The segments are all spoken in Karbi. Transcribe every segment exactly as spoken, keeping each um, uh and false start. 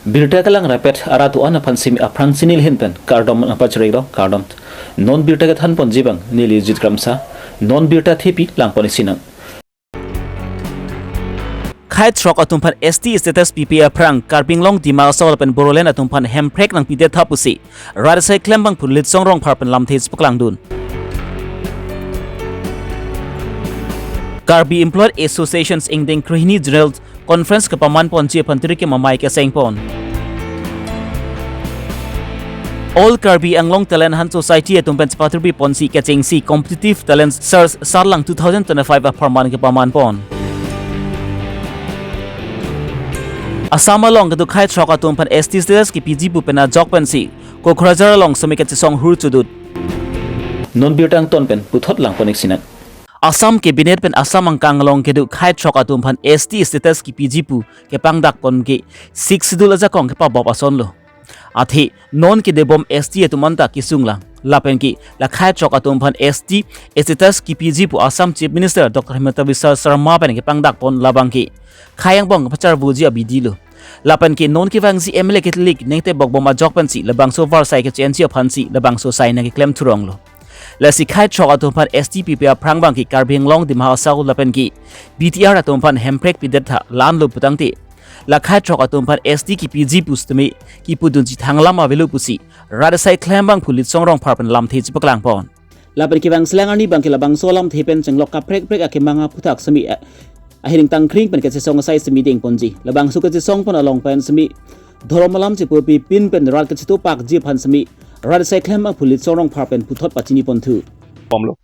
Birta kelang rapet arat do-an aphan simi aphrang si neli ahin pen kardom nangpachiriklo, kardom. Non birta kethan ponji abang neli Jit Kramsa, non birta thepi lang pon-ik sinang. Khei throk atum aphan S T status pipe aphrang Karbi Anglong, Dima Hasao lapen Bodoland atum aphan hemprek nangpidet tha pusi rat asai klembangphu Litsong Rongphar pen lamthe chepaklangdun. Karbi Employee Associations ingdeng krehini General Conference kepaman ponji aphan tiri ke mamai keseng pon. All Karbi Anglong Talent Hunt Society atum pen chepaturi ponsi kechengsi Competitive Talent Search Sarlang two thousand twenty-five apharman kepaman pon. Assam along kedo khei throk atum aphan S T status kepiji pu pen ajok pensi Kokrajhar along semi kachesong hur chodut. Non birta angton pen puthot lang pon-ik sinang. Assam Cabinet pen Assam angkang along kedo khei throk atum aphan S T status kepiji pu kepangdak pon ke Sixth Schedule ajakong kepabop asonlo. Athe non kedebom S T atum anta kesung lang. Lapen ke la khei throk atum aphan S T status kepiji pu Assam Chief Minister Doctor Himanta Biswa Sarma pen kepangdak pon labang ke khei angbong kepacharvoji abidi lo. Lapen ke non kevangji M L A ketilik nengte bokbom ajok pensi labangso varsai kechenji aphansi labangso sai nangkeklem thuronglo. Lasi khei throk atum aphan S T pipe aphrang abang ke Karbi Anglong, Dima Hasao lapen ke B T R atum aphan hemprek pidet tha la-anlo putangte, la khei throk atum aphan S T kepiji pu sitame kepudunji thanglam avelo pusi rat asai klembangphu Litsong Rongphar pen lamthe chepaklang pon. Lapen kevang selang arni abang ke labangso alamthe pen chenglok kaprek prek akemang aphuthak semi, eh, ahiring tangkring pen kachesong asai semi deng ponji. Labangso kachesong pon along pen semi dhorom alam chepupipin pen rat kachetopak ji aphan semi rat asai klembangphu Litsong Rongphar pen puthot pachini ponthu. Bomlo.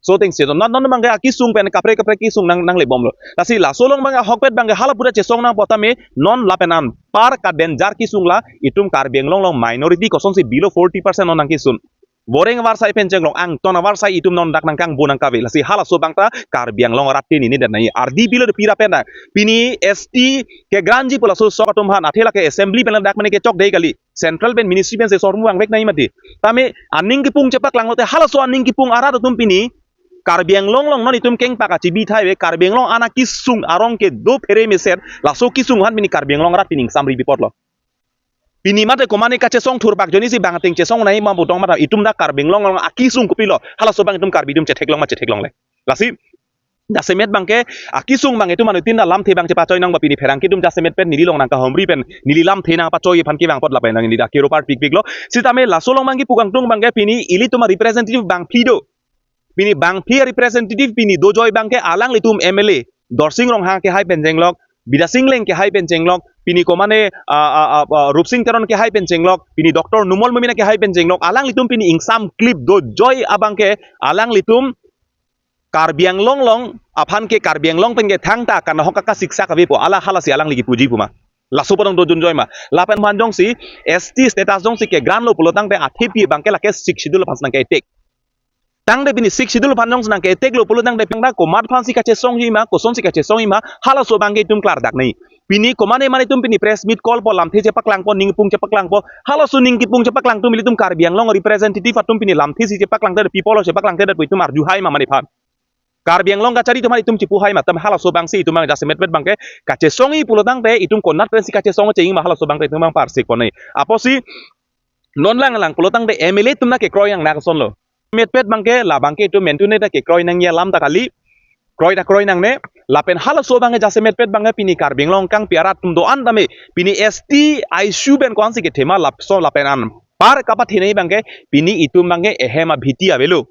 So thing se non non abang ke akesung pen kaprek kaprek kesung nang nangle bomlo. Lasi laso along abang ke ahokpet abang ke hala pura chesong nangpo tame non lapen anpar ka danger kesung la itum Karbi Anglong along minority kosonsi below forty percent non nangkesun. Boreng avarsai pen chenglok angton avarsai itum non dak nangkangbo nangkave. Lasi halaso abang ta Karbi Anglong arat tini ni dan nai. Ardi bilo de pira pen dak. Pini S T kegranji pu laso sok atum aphan athe lake assembly pen dak mane kechok dei kali. Central pen ministry pensi sormu angvek nai mati. Tame aning kepung chepaklanglote halaso aning kepung arat atum pini Karbi Anglong along non itum kengpak achibi thai ave, Karbi Anglong ana kesung arong kedo phere meset, laso kesung aphan pini Karbi Anglong arat pini ingsamri bipotlo. Pini mate komane kachesong thurpak ajoine si bang ateng chesong nai ma budong mata itum dak Karbi Anglong along akesung kopilo. Halaso abang itum Karbi atum chetheklong ma chetheklongle. Lasi jasemet abang ke akesung abang itum anutin alamthe abang chepachoi nangpo pini pherangke atum jasemet pen neli along nangkahomri pen neli lamthe nangpachoi aphan kevang apot lapen nang neli dak kero parpikpiklo. Sitame laso along abang ke pu kangtung abang ke pini ilitum representative bangphli do. Pini bangphli representative pini dojoi abang ke alanglitum M L A Dorsing Ronghang kehai pen chenglok, Bidya Sing Engleng kehai pen chenglok, pini komane, ah, ah, ah, ah, Rupsing Teron kehai pen chenglok, pini Doctor Numal Momina kehai pen chenglok, alanglitum pini ingsam clip dojoi abang ke alanglitum Karbi Anglong along aphan ke Karbi Anglong pen ke thangta kanahok kaka siksa kavepo, ala halasi alangli kepuji puma. Laso pu along dojunjoi ma. Lapen man jongsi S T status jongsi kegranlo pulotangte athepi abang ke lake Sixth Schedule aphan nangke-attack. Tangte pini Sixth Schedule aphan jongsi nangke-attacklo pulotangte pangda komat aphansi kachesongji ma, kosonsi kachesongji ma, halaso abang ke itum klardak nai. Pini komane mane itum pini press meet call po lamthe chepaklangpo, ning kepung chepaklangpo, halaso ning kepung chepaklang atum ilitum Karbi Anglong representative atum pini lamthe si chepaklangte people chepaklangte pu itum arjuhai ma mane aphan. Karbi Anglong kachari atum itum chipuhai ma tame halaso abangsi itum abang jasemetpet abang ke kachesongji pulotangte itum konat pensi kachesong chengji ma halaso abangte itum abang parsik pon nai. Apotsi non lang lang pulotangte M L A atum na kekroi nang nak asonlo. Metpet abang ke labang ke itum mentune ta kekroi nangji alam ta kali. Kroi ta kroi nangne. Lapen halaso abang ke jasemetpet abang ke pini Karbi Anglong kangpi arat atum do-an tame pini S T issue pen ko-ansi kethema lapuson lapen anpar kapathenei abang ke pini itum abang ke ehem abhiti avelo.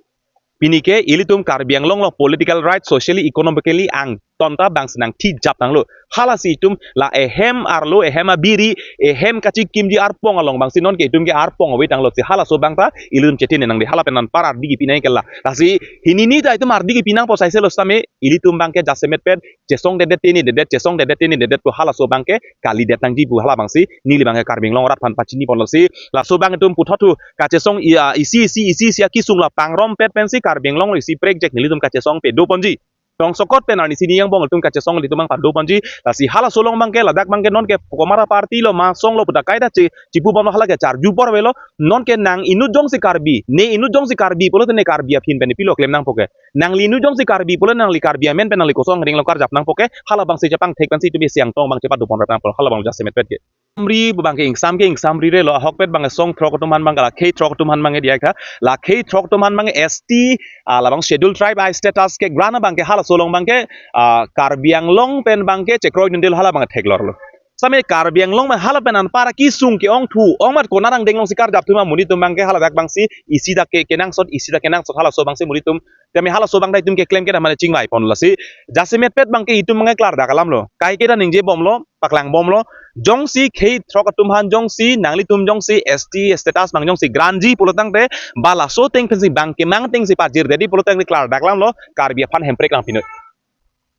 Pini ke ilitum Karbi Anglong along political right, socially, economically angton ta abangsi nangthijap tanglo. Halasi itum la ehem arlo, ehem abiri, ehem kachikimji arpong along abangsi non ke itum ke arpong ave tanglo si halaso abang ta ilitum chetine nangde hala pen anpar ardi kipi nangji ke la. Lasi hini ni ta itum ardi kipi nangpo saise lo sitame ilitum abang ke jasemetpet chesongdedet tinidedet, chesongdedet tinidedet pu halaso abang ke kalidet nangji pu hala abangsi neli abang ke Karbi Anglong arat aphan pachini ponlo si. Laso abang itum puthot thu kachesong i-, ah, isi isi isi isi akesung la pangrompet pensi Karbi Anglong lo isi prekjak nelitum kachesong pe do ponji. Tongsokot pen arni si ni angbong itum kachesong ilitum abang pado ponji. Lasi halaso along abang ke ladak abang ke non ke komat aparty lo ma song lo puta kaita chi chipu bomlo hala ke charju apor avelo. Non ke nang inut jongsi Karbi, ne inut jongsi Karbi pulote ne Karbi aphin pen pilo klem nangpo ke. Nangli inut jongsi Karbi pulo nangli Karbi amen pen nangli kosong ring lo karjap nangpo ke. Hala abangsi chepangthek pensi itum isi angtong abang chepado pon nangpo hala abang jasemetpet ke. Samri abangke ingsam ke ingsam ri re lo, ahokpet abangke song throk atum aphan abangke, la khei throk atum aphan abangke diya tha, la khei throk atum aphan abangke S T, ah, labang schedule tribe a-status ke grant abangke halaso along abangke, ah, Karbi Anglong pen abangke chekroidunde lo, hala abangke theklor lo. Same Karbi Anglong pen hala pen anpar akesung ke-ong thu, ong mat konat angdeng alongsi karjap thu ma monit atum abangke hala dak abangsi isi dak ke kenangsot, isi dak kenangsot, halaso abangsi monit atum. Tame halaso abang ta itum keklem ke ta mane chingvai pon lasi. Jasemetpet abangke itum abangke klardak alam lo. Kaike ta ningje bom lo, paklang bom lo. Jongsi khei throk atum aphan jongsi, nanglitum jongsi S T status abang jongsi grant ji pulo tangte, ba laso ateng pensi abang kemang atengsi pajir dedi pulo tangte klardak alam lo, Karbi aphan hemprek nangpinoi.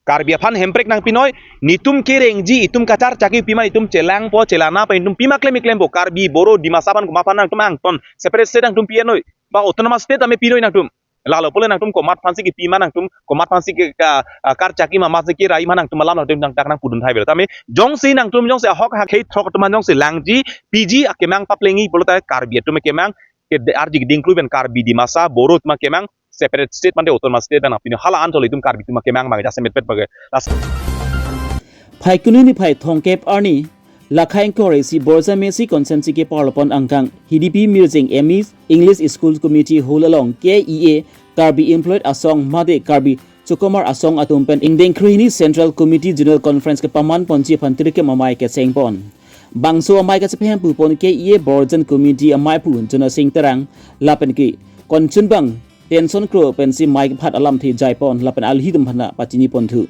Karbi aphan hemprek nangpinoi, netum kerengji, itum kacharchaki pima itum chelangpo, chelangpo, itum pima klem klempo, Karbi, Boro, Dimasa aphan komat aphan nangtum angton, separate state nangtum pinoi, ba autonomous state tame pinoi nangtum. Lalo pule nangtum komat aphansi kepima nangtum, komat aphansi ke ka, ah, karchaki ma, masi kerai ma nangtum alam nangtum nang dak nangpudun thai bela. Tame jongsi nangtum jongsi ahok hak khei throk atum aphan jongsi langji, piji akemang paplengji pulote Karbi atum akemang, ke de-, arji keding klui pen Karbi, Dimasa, Boro atum akemang, separate state mate autonomous state nangpinoi, hala anchot itum Karbi atum akemang abang jasemetpet abangke. Las. Phaikuni niphai thomkep arni, Lakha ingkoi ra isi Borjan Mesi constituency keparlopon angkang, Hidipi Mirjeng M E English School Committee Hall along K E A, Karbi Employed Asong mate Karbi Chokomar Asong atum pen ingdeng kre hini Central Committee General Conference kepaman ponji aphan tirikem amei kecheng pon. Bangso amei kachepahemphu pon K E A Borjan Committee ameiphu Jonasing Terang lapen ke konchunbang Tenson Kro pensi mei kephat alamthe jai pon lapen alohi atum aphan pachini ponthu.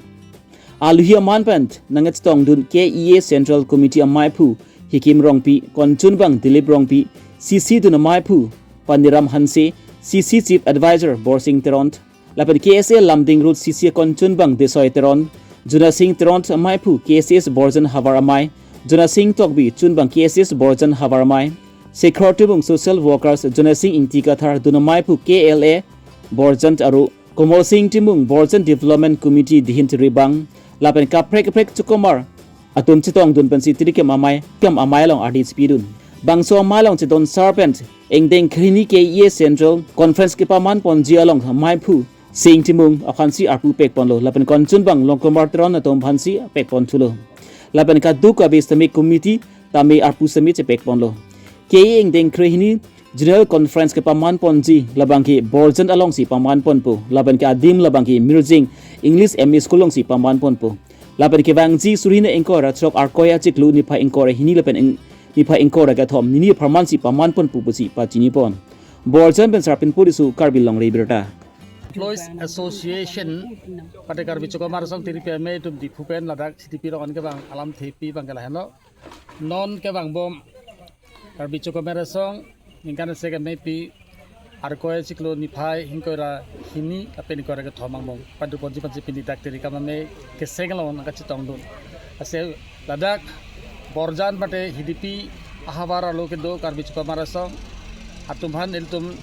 Alohi aman pen nangchetongdun K E A Central Committee ameiphu Hikim Rongpi, konchunbang Dilip Rongpi, C C dun ameiphu Paniram Hanse, C C Chief Advisor Borsing Teron, lapen K S A Lumding Road C C konchunbang Desoi Teron, Jonasing Teron ameiphu K S S Borjan havar amei, Jonasing Tokbi chunbang K S S Borjan havar amei, Sekhor Timung Social Workers, Jonasing Ingti Kathar dun ameiphu K L A Borjan aro Komolsing Timung Borjan Development Committee dihin tiribang, lapen kaprek kaprek Chokomar atum chetongdun pensi tirikem amei, kem amei along ardi chepidun. Bangso amei along chedon sar pen ingdeng kre hini K E A Central Conference kepaman ponji along ameiphu Sing Timung aphansi arpu pek ponlo, lapen konchunbang Longkomar Teron atum aphansi pek ponthulo. Lapen kadokave systemic committee tame arpu semi chepek ponlo. K E A ingdeng kre hini General Conference kepaman ponji labangke Borjan alongsi paman ponpo, lapen ke adim labangke Mirjeng English M E School alongsi paman ponpo. Lapen kevangji suri hini ingkoi ra throk Arkoi achiklo niphai ingkoi ra hini lapen ing-, niphai ingkoi ra kethom nini apharmansi paman ponpo pusi pachini pon. Borjan pen Sarpin Purisu, Karbi Longri Abirta. Employees Association, pate Karbi Chokomar Asong tiripi amei atum Diphu pen ladak C T P rong an kevang alamthepi abangke lahenlo. Non kevang bom Karbi Chokomar Asong ningkan isi ke meipi Arkoi achiklo niphai ingkoi ra hini lapen ingkoi ra kethom angbong padu ponji aphansi pini dak tirikam amei kecheng along nangkachetongdun. Lasi ladak Borjan mate Hidipi ahavar arlo kedo Karbi Chokomar Asong atum aphan ilitum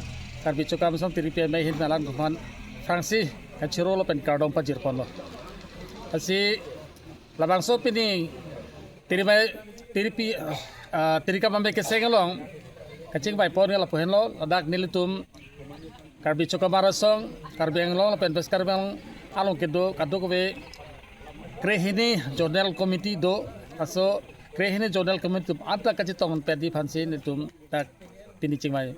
Karbi Chokomar Asong tiripi amei ahin alanglitum aphan aphrangsi kachirolo pen kardom pajir ponlo. Lasi labangso pini tirimai tiripi, ah, tirikam amei kecheng along kachingvai pon ke lapu henlo, ladak nelitum Karbi Chokomar Asong, Karbi Anglong lapen West Karbi Anglong along kedo kadokave kre hini Zonal Committee do, laso kre hini Zonal Committee atum anta kachetongpetji aphansi nelitum dak pini chingvai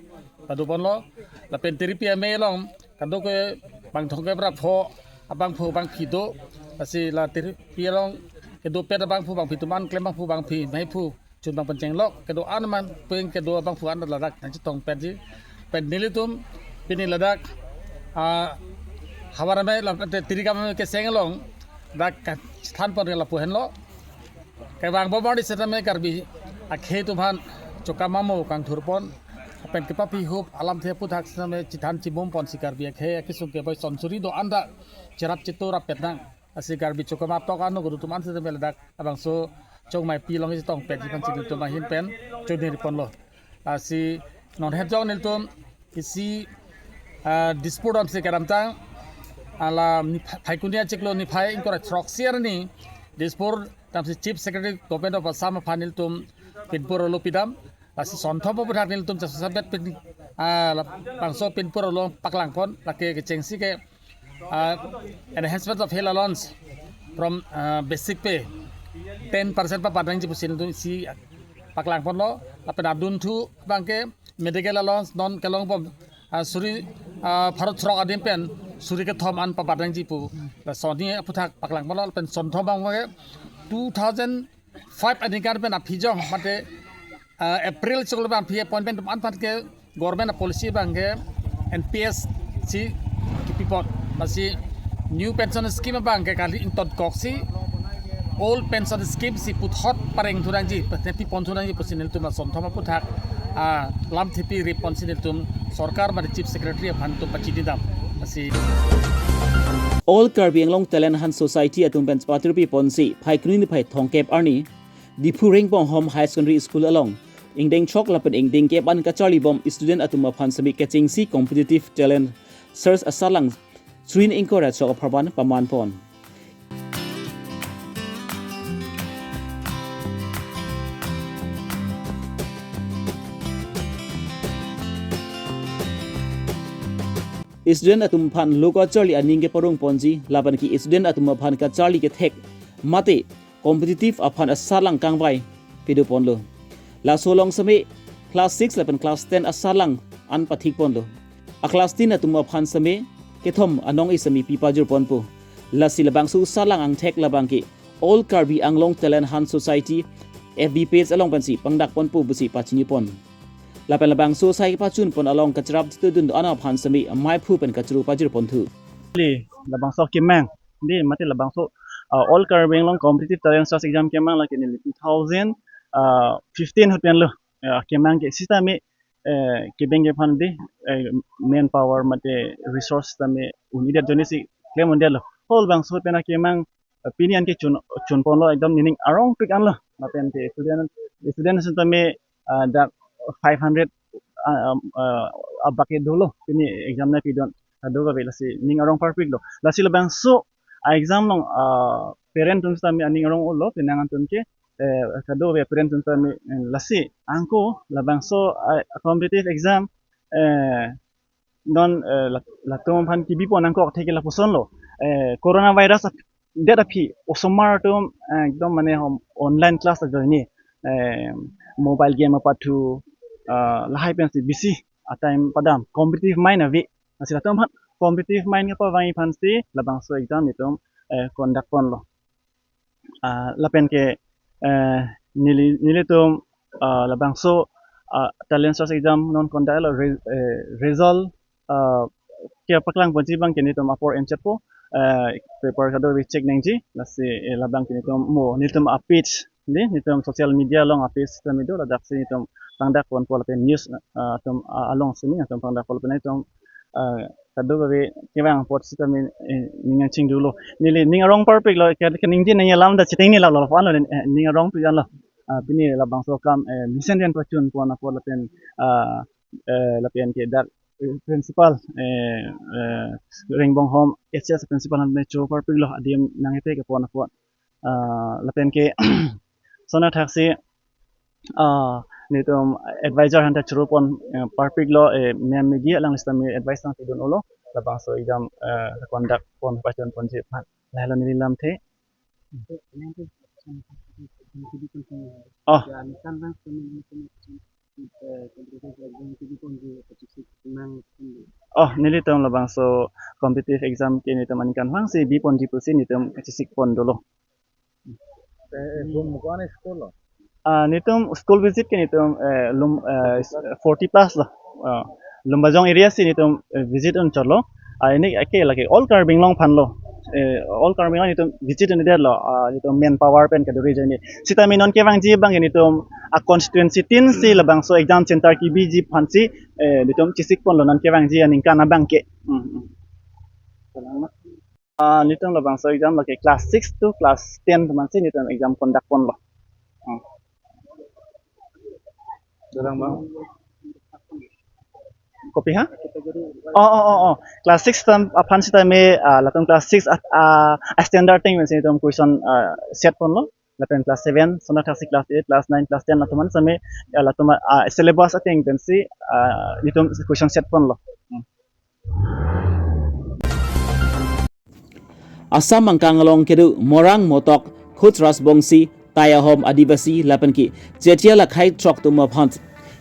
padu ponlo, lapen tiripi amei along kadokave bang thomkep ra pho abangphu bangphi do, lasi la tiripi along kedopet abangphu bangphi atum an klem bangphu bangphi, meiphu chunbang pen chenglok kedo an aman peng kedo abangphu an ladak nangchetongpetji. Pen nelitum pini ladak, ah, havar amei lapen tirikam amei kecheng along dak kachethan pon ke lapu henlo. Kevang bom arni setame Karbi akhei atum aphan chokam amo kangthur pon, lapen kepaphi hup alamthe aphuthak setame chethan chimum ponsi Karbi akhei akesung keboi son suri do anta cherap cheto rappet nang. Lasi Karbi Chokomar tok ano guru atum an setame ladak labangso chongmeipi along chetongpetji aphansi nelitum ahin pen chonghir ponlo. Lasi non het jong nelitum isi, ah, Dispur damsi kedamtang, ah, la niphai, Phaikuni achiklo niphai ingkoi ra throksi arni Dispur damsi Chief Secretary Government of Assam aphan nelitum pinpur arlo pidam. Lasi sonthom aphuthak nelitum chasabet pin, ah, labangso pinpur arlo paklang pon, lake kechengsi ke, ah, enhancement of health allowance from, ah, basic pay ten percent papadangji pusi nelitum isi paklang ponlo, lapen adunthu abangke medical allowance non kelong bom, ah, suri, ah, pharo throk adim pen suri kethom an pabat nangji pu. Lasonsi aphuthak paklang ponlo, lapen sonthom abangke two thousand five aningkan pen aphi jong mate, ah, April chiklo abang aphi appointment atum an aphan ke government policy abangke N P S si kipi pon. Lasi new pension scheme abangke kali ingtonkok si old pension scheme si puthot pareng thu nangji, pi pon thu nangji pusi nelitum asonthom aphuthak, ah, lam thepi rip ponsi nelitum sorkar mate Chief Secretary aphan tum pachini dam. Lasi All Karbi Anglong Talent Hunt Society atum pen patirpi ponsi phai kruni phai thomkep arni Diphu Rengbonghom High Secondary School along ingdeng chok lapen ingdeng kep an kacharli bom student atum aphan semi kechengsi competitive talent search asarlang chrin ingkoi ra chok apharman paman pon. Student atum aphan lo kacharli aning keparong ponji lapen ke student atum aphan kacharli kethek mate competitive aphan asarlang kangvai pado ponlo. Laso along semi class six lapen class ten asarlang an pathik ponlo. A class ten atum aphan semi kethom anong-e semi pi pajir ponpo. Lasi labangso asarlang angthek labangke All Karbi Anglong Talent Hunt Society F B page along pensi pangdak ponpo pusi pachini pon. Lapen labangso asai kepachun pon along kacharap chitudun do-an aphan semi maiphu pen kachuru pajir ponthu. Labangso kemang, di mate labangso, ah, All Karbi Anglong Competitive Talent Search Exam kemang lake neli two thousand fifteen ahut pen lo, ah, kemang ke sitame, eh, kebeng kephan di, eh, manpower mate resource tame un-edet ajoine si klem un-edetlo. Hol bangso pen akemang, eh, pini anke chun, chun ponlo ekdom nening arongpik anlo. Lapen ke student, student sitame, ah, dak five hundred, ah, um, ah, abak ke dolo pini exam nangpidun. Kadokave lasi ning arong parpiklo. Lasi labangso, ah, exam along, ah, parent atum sitame aning arong-olo, penang atum ke, eh, kadokave parent atum sitame, eh, lasi angko labangso, ah, competitive exam, eh, non, eh, la-, latum aphan kebi pon angko atheke lapusonlo. Eh, coronavirus ap-, det aphi osomar atum, eh, ekdom mane hom online class ajoine, eh, mobile game apathu, ah, lahai pensi bisi a-time padam, competitive mind ave. Lasi latum aphan competitive mind kepavangji aphansi labangso exam netum, eh, conduct ponlo. Ah, lapen ke, eh, neli, nelitum, ah, labangso, ah, talent search exam non conduct lo re-, eh, result, ah, kepaklang ponji abangke netum apor enchotpo, eh, paper kadokave check nangji, lasi, eh, labangke netum mo, netum a-page, di, netum social media along a-page sitame do, ladaksi netum pangdak ponpo lapen news, ah, atum, ah, along sini, atum pangdak ponpo lapen netum, ah, kadokave kevang apot sitame, eh, ning kachingdulo. Neli ning arong parpiklo, ke, keningje nangji alam ta chiteng ni lalo, aphan lo, eh, ning arongpik anlo. Ah, pini labangso akam, eh, mesen den pachun pon apot lapen, ah, eh, lapen ke dak, eh, principal, eh, eh, Rengbonghom H S principal aphan me cho parpiklo adim nangkethek pon apot. Ah, lapen ke sona thaksi, ah, netum advisor aphanta churu pon, eh, parpiklo, eh, ma'am Maggie alangli sitame advice nangpidun-olo labangso exam, eh, conduct pon pachun ponji aphan. Lahelo neli lamthe. Oh. Oh, nelitum labangso competitive exam ke netum aningkanvang si bi ponji pusi netum kachesik pon dolo. Eh, eh, bung mukan school lo? Ah, netum school visit ke netum, eh, lum, eh, forty plus lo. Ah, Lumbajong area si netum, eh, visit un-echotlo. Ah, ini ake lake All Karbi Anglong aphan lo. Eh, All Karbi Anglong netum visit un-edetlo. Ah, netum manpower pen kaduri ajoine. Sitame non kevangji abangke netum a-constituency tin si labangso exam center kebiji aphansi, eh, netum chesik ponlo non kevangji aningkan abangke. Hmm, hmm. Ah, netum labangso exam lake class six to class ten atum ansi netum exam conduct ponlo. Hmm. Dorang bang. Kopi ha? Oh, oh, oh, oh. Class six atum aphan sitame, ah, latum class six at, ah, standard ateng pensi netum question, ah, set ponlo. Lapen class seven, sona thaksi class eight, class nine, class ten atum an sitame, ah, latum, ah, syllabus ateng pensi, ah, netum question set ponlo. Hmm. Assam angkang along kedo Morang Motok Khut Rajbongsi Tai Ahom, Adivasi lapen ke Jatia lakhai throk atum aphan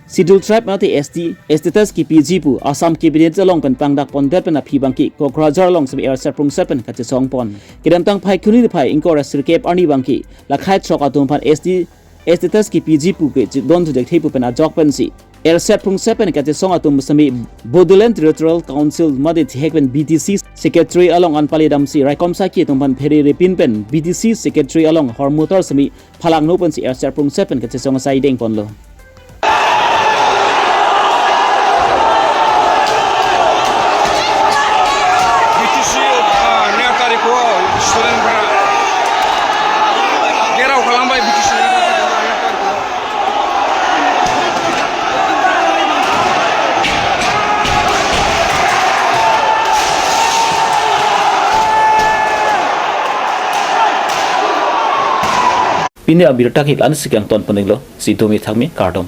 Schedule Tribe mate S T status kepiji pu Assam Cabinet along pen pangdak pondet pen aphi abangke Kokrajhar along semi Erset Prungset pen kachesong pon. Kedamtang Phaikuni niphai ingkoi ra sirkep arni abangke lakhai throk atum aphan S T status kepiji pu ke chidon thudek the pu pen ajok pensi Erset Prungset pen kachesong atum semi Bodoland Territorial Council mate thihek pen B T C Secretary along an pali damsi raikom saki atum aphan phere ripin pen B T C Secretary along hormutar semi phalangno pensi Erset Prungset pen kachesong asai deng ponlo. B T C, ah, ner tari ko student para. Gera ukalang bai B T C. Pini abirta ke la-ansi kangton poninglo, si domi thangmi kardom.